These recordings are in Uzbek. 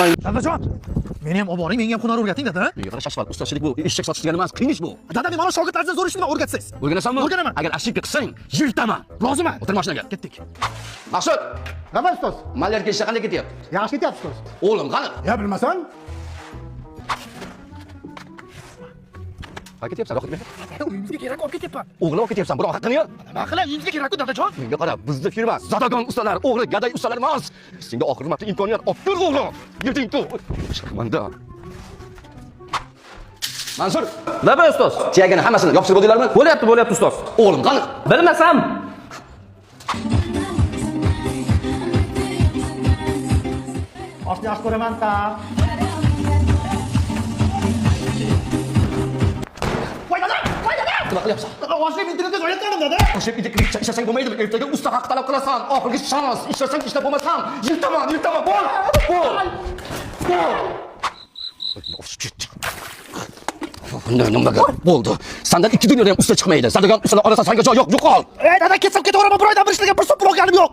Dadajon, meni ham olib boring, menga ham hunar o'rgating, dada. Menga qara, shashval, ustachilik bu eshak sotish degani emas, qiyin ish bu. Dada, men mana shogirdlaringizdan zo'r ishni o'rgatsangiz. O'rganasanmi? O'rganaman. Agar ошибка qilsang, yirtaman. Roziman. O'tir mashinaga. Ketdik. Maqsud, Nima, ustoz? Mallarga ishlar qanday ketyapti? Yaxshi ketyapti, ustoz. O'g'lim, qani? Ya bilmasam? Qayerga ketyapsan, Rohit? Dada, uyimizga kerak olib ketyapman. O'g'lim, olib ketyapsan, biroq haqqini yo. Nima qilay, uyimizga kerak-ku, dadajon. Menga qara, bizni firma zodagon ustalar, o'g'ri, gaday ustalar emas. Senga oxirgi marta imkoniyat olib tur, o'g'lim. Yurting tu. Sharmanda. Mansur, Labay, ustoz. Tiyagani hammasini yopishtirib bo'ldinglarmi? Bo'lyapti, bo'lyapti, ustoz. O'g'lim, qani? Bilmasam. Oshni yaxshi ko'raman ta. Voy dada, voy dada. Nima qilyapsan? Oshni internetda joylatganim, dada. O'sha uyda ishlasang bo'lmaydimi? Ertaga usta haqi talab qilasan. Oxirgi shans. Ishlasang ishlab bo'lmasam, yirtaman, yirtaman. Bo'l! Bo'l! Bo'l! Nimaga bo'ldi? Sandan ikki dunyoda ham usta chiqmaydi. Zodagon ustalar orasida sanga joy yo'q, yo'qol. Ey dada, ketsam ketaveraman, bir oydan bir ishlagan bir so'm pul olganim yo'q.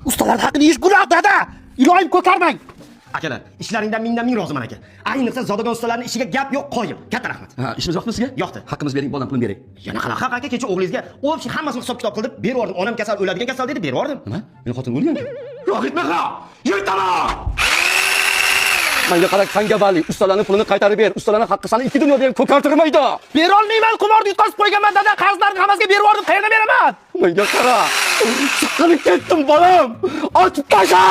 Ustalar haqini yeyish gunoh, dada. Iloyim ko'tarmang. Akalar, ishlaringdan mingdan ming roziman, aka. Ayniqsa zodagon ustalarning ishiga gap yo'q, qoyil. Katta rahmat. Ha, ishimiz yoqdimi sizga? Yoqdi. Haqqimiz bering, bolam, pulim bering. Yana qanaqa haq, aka? Kecha o'g'lingizga общий hammasini hisob kitob qilib berib yubordim. Onam kasal, o'ladigan kasal dedi, berib yubordim. Nima? Meni xotinim o'lganmi? Rohit Mehra! Yirtaman! Menga qara, kangabali, ustalarning pulini qaytarib ber. Ustalarning haqqi seni ikki dunyoda ham ko'kartirmaydi. Bera olmayman, qimorni yutqazib qo'yganman, dada. Qarzlarni hammasiga berib yubordim, qayerdan beraman? Menga qara. Siqilib ketdim, bolam. Ochib tasha!